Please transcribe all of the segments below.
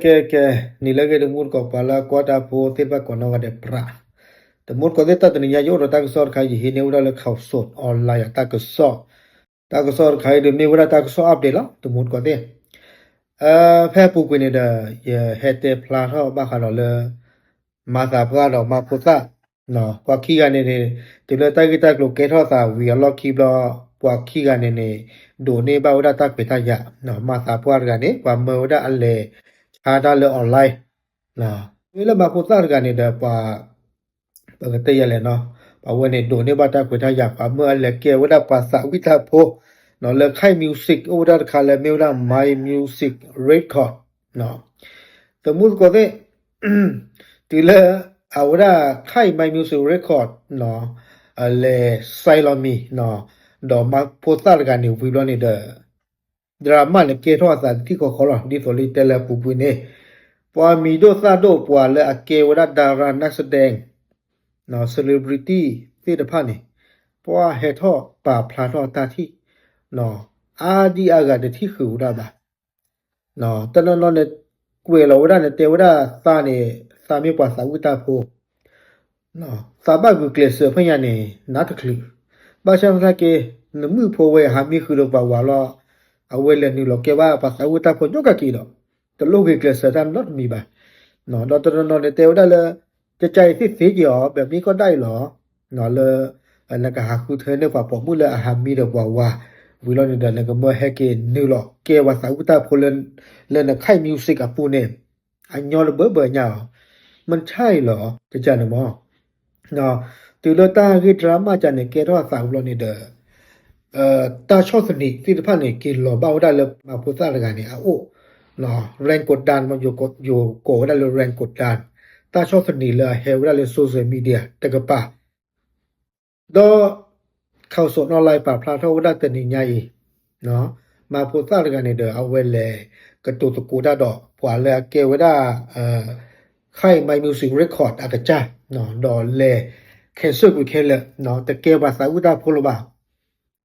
ကဲ ကဲ နံၤလၢအဂ့ၤ တမူတကိး ပှၤလၢအကွၢ်တၢ်ဖိသ့ၣ်တဖၣ်ကိးနီၢ်ဂၤဒဲး ပြး တမူတကိးသ့ၣ် တၢ်တနံၤညါ ယအိၣ်ဒီးတၢ်ကစီၣ်တခါ ယဟံးန့ၢ်ဝဲဒၣ်လၢ Khaosod Online အတၢ်ကစီၣ်, တၢ်ကစီၣ်တခါအံၤဒီး မ့ၢ်ဝဲဒၣ်တၢ်ကစီၣ် update လီၤ တမူတကိးသ့ၣ်. ဖဲအပူၤကွံာ်န့ၣ်ဒီး ယဟဲတဲဖျါထီၣ်ဘၣ်ဃးဒီးလၢ မၤသးပှၢ်ဒီးမၤဖိသၣ်, ပှၤခံဂၤန့ၣ်န့ၣ် တုၤလၢတၢ်ဂ့ၢ်တၢ်ကျိၤကဲထီၣ်သးဝံၤအလီၢ်ခံဘျီ, ပှၤခံဂၤန့ၣ်န့ၣ် ဒိးန့ၢ်ဘၣ်ဝဲဒၣ်တၢ်ခွဲးတၢ်ယာ်, မၤသးပှၢ်တဂၤန့ၣ် ပှၤမၢဝဲဒၣ်အလဲၤဆါတၢ်လၢ online, မ့ၢ်လၢမၤဖိသၣ်တဂၤန့ၣ်ဒီး ပှၤ ပကတဲယၤလဲၣ်နီၤ, ပှၤဝဲန့ၣ် ဒိးန့ၢ်ဘၣ်တၢ်ခွဲးတၢ်ယာ် ပှၤမၢအလဲၤကဲဝဲဒၣ်ပှၤသးဝံၣ်တၢ်ဖိ လၢ Kite Music အိၣ်ဝဲဒၣ်တခါလၢမ့ၢ်ဝဲဒၣ် My Music Record, တမူတကိးသ့ၣ်, တုၤလၢ အဝဲဒၣ် Kite My Music Record လဲၤ sign လီၤမံၤ ဒီးမၤဖိသၣ်တဂၤန့ၣ်ဝံၤဘျီန့ၣ်ဒီး drama န့ၣ် ကဲထီၣ်အသးတထံၣ်ဃီဃီလီၤ. ဒ်သိးလၢတဲလၢအပူၤကွံာ်န့ၣ် ပှၤမံၤဒိၣ်သၣ်ဒိၣ် ပှၤလၢအကဲဝဲဒၣ် dara နၢ်စဒဲ celebrity သ့ၣ်တဖၣ်န့ၣ် ပှၤဟဲထီၣ်ပာ်ဖျါထီၣ်တၢ်ထံၣ် အါဒံအါဂၤတထံၣ်ဃုာ်ဝဲဒၣ်ဘၣ်. တနီၤနီၤန့ၣ် ကွဲးလီၤဝဲဒၣ်န့ၣ် တဲဝဲဒၣ်သးန့ၣ် သးမ့ၢ်ပှၤသးဝံၣ်တၢ်ဖိ သးဘၣ်ဂုာ်ကျဲးစၢးဖဲညါန့ၣ် နါတချုး, ဘၣ်ဆၣ်သနာ်က့ နမုၣ်ဖိဝဲဟးမံဃုာ်ဒီးပှၤဝၤလီၤ, အဝဲလဲၤနုာ်လီၤကဲဘၣ်ပှၤသးဝံၣ်တၢ်ဖိညီကက့ၤဒီး တလိၣ်ဂုာ်ကျဲးစၢးတၢ်နီတမံၤဘၣ်. ဒီးတနီၤနီၤန့ၣ် တဲဝဲဒၣ်လၢ ကကါအံၤသ့ၣ်သ့က့ၤအီၤ ဘၣ်မ့ၢ်ကီၢ်ဒၣ်အံၤလီၤ, လၢ နကဟးဃုထၢန့ၢ်ပှၤပိာ်မုၣ်လၢအဟးမံဒီးပှၤဝၤ ဝံၤလီၤန့ၣ်ဒီး နကမၢဟဲက့ၤနုာ်လီၤကဲပှၤသးဝံၣ်တၢ်ဖိလၢ လၢန Kite Music အပူၤန့ၣ် အညီတဘၢဘၢညါအီၤ, မ့ၢ်ဆါအံၤလီၤ ကကါန့ၣ်မ့ၢ် တုၤလၢတၢ်ဂ့ၢ် drama ကန့ၣ် ကဲထီၣ်အသးဘျီန့ၣ်ဒီး တၢ်ဆီၣ်သနံးသ့ၣ်တဖၣ်န့ၣ် က့ၤလီၤဘၣ်ဝဲဒၣ်လၢမၤဖိသၣ်တဂၤန့ၣ် အအိၣ်, ရၣ်ကိးတၢ် ယိၤကိးဝဲဒၣ်လၢ ရၣ်ကိးတၢ်, တၢ်ဆီၣ်သနံးလၢအဟဲဝဲဒၣ်လၢ social media တကပၤ ဒီး Khaosod Online ပာ်ဖျါထီၣ်ဝဲဒၣ်တနံၤညါအံၤ, မၤဖိသၣ်တဂၤန့ၣ်ဒီး အဝဲလဲၤကတိၤသကိးတၢ်ဒီး ပှၤလၢအကဲဝဲဒၣ် Kite My Music Record အကစၢ်, ဒီးလဲၤ cancel ကွံာ်ခဲလၢာ်, တကဲပှၤသးဝံၣ်တၢ်ဖိလၢၤဘၣ်.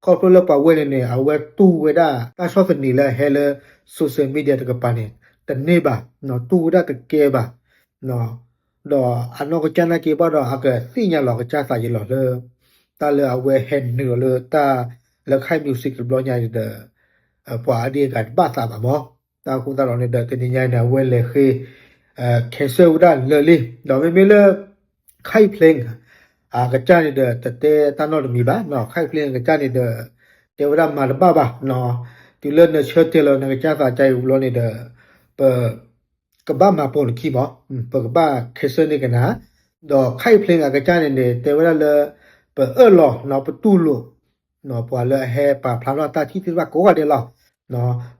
ခီဖျိလၢပှၤဝဲန့ၣ်န့ၣ် အဝဲတူၢ်ဝဲဒၣ်တၢ်ဆီၣ်သနံးလၢအဟဲလၢ social media တကပၤန့ၣ် တန့ၢ်ဘၣ်, တူၢ်ဝဲဒၣ်တကဲဘၣ် ဒီးအနီၢ်ကစၢ်နာ်က့ဘၣ်ဒီး အကသ့ၣ်ညါလီၤကစၢ်သးယံာ်လီၤလၢ တၢ်လၢအဝဲဟဲနုာ်လီၤလၢတၢ်လၢ Kite Music တဘျီညါန့ၣ်ဒီး ပှၤအဒ့အဂၤတဘၣ်သးဘၣ်မး, တၢ်အဃိသတးဒီးန့ၣ်ဒီး တနံၤညါန့ၣ် အဝဲလဲၤဃ့ cancel ဝဲဒၣ်လၢာ်လံ, ဒီးမ့မ့ၢ်လၢ Kite Plane အကစၢ်န့ၣ်ဒီး တတဲတၢ်နီတမံၤဘၣ်, Kite Plane အကစၢ်န့ၣ်ဒီး တဲဝဲဒၣ်မၤတဘၣ်ဘၣ်, တုၤလၢနဆၢတဲာ်လီၤနကစၢ်သးကါအံၤဘျီန့ၣ်ဒီး ပ ကဘၣ်မၤပိာ်နခံမး, ပကဘၣ် cancel န့ၢ်ကနၤ, ဒီး Kite Plane အကစၢ်န့ၣ်န့ၣ် တဲဝဲဒၣ်လၢ ပအၢၣ်လီၤ ပတူၢ်လိာ် ပှၤလၢအဟဲပာ်ဖျါထီၣ်တၢ်ထံၣ်သ့ၣ်တဖၣ်ကိးဂၤဒဲးလီၤ.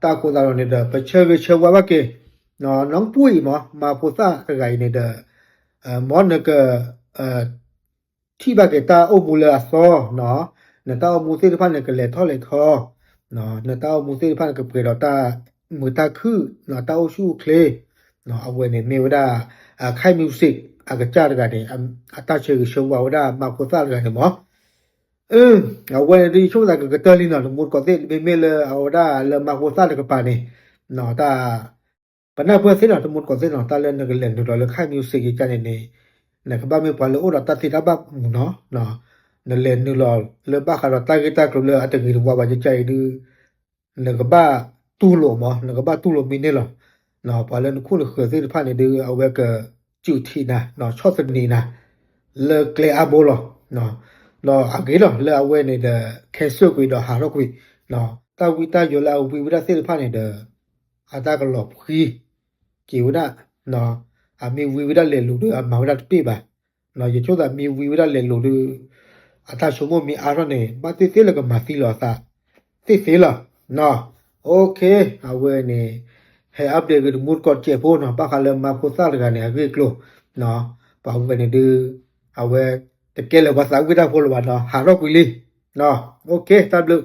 တၢ်အဃိသတးဒီးန့ၣ်ဒီး ပဆၢဂ့ၤဆၢဝါဘၣ်က့ၤ နီၢ်ပူအံၤမး မၤဖိသၣ်တဂၤအံၤန့ၣ်ဒီး မ်နက ထံၣ်ဘၣ်က့ၤတၢ်အိၣ်မူလၢအသီ, နတၢ်အိၣ်မူသ့ၣ်တဖၣ်န့ၣ် ကလဲၤထီၣ်လဲၤထီ, နတၢ်အိၣ်မူသ့ၣ်တဖၣ်န့ၣ် ကပှဲၤဒီးတၢ်မုာ်တၢ်ခုၣ်, တၢ်အိၣ်ဆူၣ်အိၣ်ချ့, အဝဲန့ၣ်မ့ၢ်ဝဲဒၣ် Kite Music အကစၢ်တဂၤန့ၣ် အတၢ်ဆၢဂ့ၤဆၢဝါဝဲဒၣ်မၤဖိသၣ်တဂၤန့ၣ်မး. အဝဲန့ၣ်ဒ်ယဆိကမိၣ်သးကကတၢၢ်လံနီၤ တမူတကိးသ့ၣ် မ့မ့ၢ်လၢအဝဲဒၣ်လၢမၤဖိသၣ်တကပၤန့ၣ်, တၢ် ပနၢ်ပၢၢ်သ့နီၤ တမူတကိးသ့ၣ်နီၤ တၢ်လၢနကလဲၤနုာ်လီၤလၢ Kite Music ယကါန့ၣ်န့ၣ် နကဘၣ်မ့ၢ်ပှၤလၢအိၣ်ဒီးတၢ်သ့တၢ်ဘၣ်မုာ်နီၤ, နလဲၤနုာ်လီၤလၢဘၣ်ဃးဒီးတၢ်ဂ့ၢ်တၢ်ကျိၤလၢအတဂ့ၤတဝါဘၣ်ယကါအံၤဒုး နကဘၣ်တူၢ်လိာ်မး နကဘၣ်တူၢ်လိာ်မံန့ၣ်လီၤ. ပှၤလၢနခိၣ်နဃၢၤသ့ၣ်တဖၣ်န့ၣ်ဒုး အဝဲက စုးထံးနၤ ဆီၣ်သနံးနၤ လၢကျဲအါဘိလီၤ. ဒီးအဂ့ၤလီၤ လၢအဝဲန့ၣ်ဒီး cancel ကွံာ်ဒီးဟးထီၣ်ကွံာ် တၢ်ဝံတၢ်ယိးလၢအဝံဝဲဒၣ်သ့ၣ်တဖၣ်န့ၣ်ဒီး အတၢ်ကလီၤဖှံက့ၤဝဲဒၣ် အမ့ၢ်ဝံဝဲဒၣ်လဲၤလိၤဒီး အမၤဝဲဒၣ်တပ့ၢ်ဘၣ်. ယဆိကမိၣ်သးမ့ၢ်ဝံဝဲဒၣ်လဲၤလိၤဒီး အတၢ်ဆိကမိၣ်မ့ၢ်အါထီၣ်န့ၣ် ဘၣ်သ့ၣ်သ့ၣ်လၢကမၤသံလီၤအသးသ့ၣ်သ့ၣ်လီၤ. OK အဝဲန့ၣ် ဟဲအပဒ့ၣ်က့ၤတမူတကိးတစဲးဖိနီၤ ဘၣ်ဃးလၢမၤဖိသၣ်တဂၤန့ၣ် အဂ့ၢ်အကျိၤ ပှၤဝဲန့ၣ်ဒုး အဝဲတကဲလၢၤပှၤသးဝံၣ်တၢ်ဖိလၢၤဘၣ်နီၤ ဟးထီၣ်ကွံာ်လံ. OK တၢ်ဘျုး